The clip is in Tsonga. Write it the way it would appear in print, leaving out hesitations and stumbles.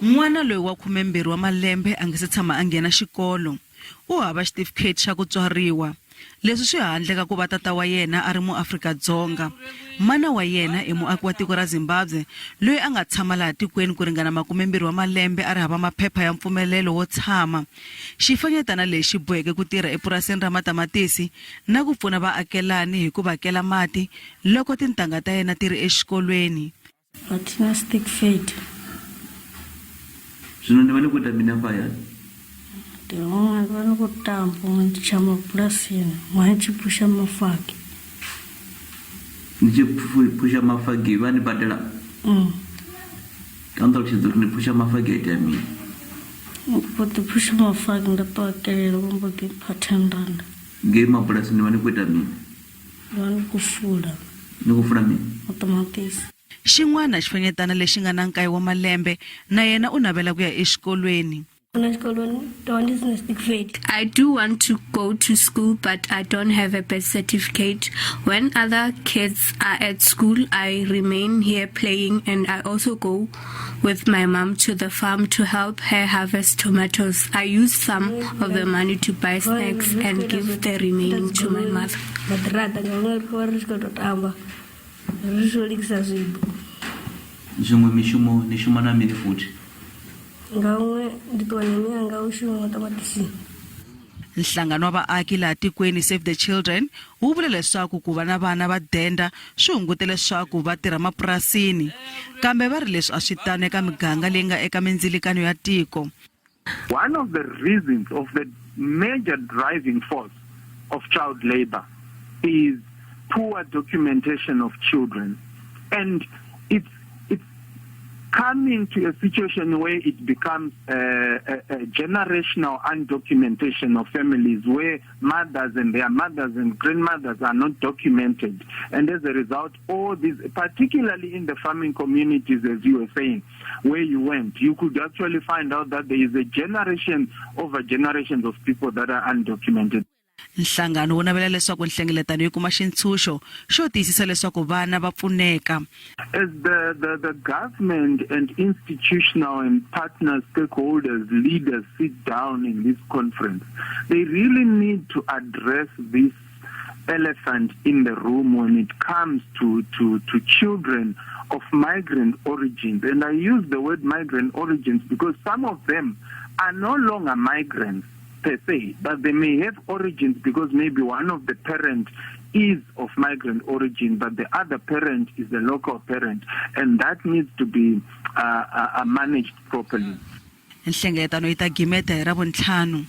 N'wana loyi wa 12 wa malembe a nge se tshama a nghena xikolo. U hava xitifikheti xa ku tswariwa. Leswi swi handle ka ku va tata wa yena a ri muAfrika-Dzonga. Mana wa yena i muaki wa tiko ra Zimbabwe loyi a nga tshama laha tikweni ku ringana makumembirhi wa malembe a ri hava maphepha ya mpfumelelo wo tshama. Xifanyetana lexi boheke ku tirha epurasini ra matamatisi na ku pfuna vaakelani hi ku va kela mati loko tintangha ta yena ti ri exikolweni. A thi na certificate. Zwino ni vha ni khou ita mini afha hayani? Ndi huṅwe ndi vha ndi khou tamba huṅwe ndi tsha mabulasini huṅwe ndi tshi phusha mafagi. Ni tshi phusha mafagi vha ni badela? Mm. Kha ni ṱalutshedze uri ni phusha mafagi a itea mini? Ndi mbo ḓi phusha mafagi nda ṱuwa kelela vha mbo ḓi mpha 10 rand. Ngei mabulasini ni vha ni khou ita mini? Ndi vha ndi khou fula. Ni khou fula mini? Maṱamaṱisi. Xin'wana xifanyetana lexi nga na nkaye wa malembe na yena u navela ku ya exikolweni. I do want to go to school, but I don't have a birth certificate. When other kids are at school, I remain here playing, and I also go with my mom to the farm to help her harvest tomatoes. I use some of the money to buy snacks and give the remaining to my mother. Ri tshi lugisa zwibo. Zwiṅwe mishumo ni shuma na mini futhi? Nga huṅwe ndi ṱuwa na mianga u shuma maṱamaṱisini. Nhlangano wa vaaki laha tikweni Save the Children wu vule leswaku ku va na vana va denda swi hungute leswaku va tirha mapurasini. Kambe va ri leswi a swi tano eka miganga leyi nga eka mindzilikano ya tiko. One of the reasons of the major driving force of child labor is poor documentation of children. And it's, it's coming to a situation where it becomes a, a, a generational undocumentation of families where mothers and their mothers and grandmothers are not documented. And as a result, all these, particularly in the farming communities, as you were saying, where you went, you could actually find out that there is a generation over generations of people that are undocumented. Nhlangano wu navela leswaku nhlengeletano yi kuma xintshunxo xo tiyisisa leswaku vana va pfuneka. As the, the, the government and institutional and partner stakeholders, leaders sit down in this conference, they really need to address this elephant in the room when it comes to, to, to children of migrant origins. And I use the word migrant origins because some of them are no longer migrants per se, but they may have origins because maybe one of the parents is of migrant origin, but the other parent is a local parent, and that needs to be uh, uh, uh managed properly. Nhlengeletano yi ta gimeta hi Ravuntlhanu.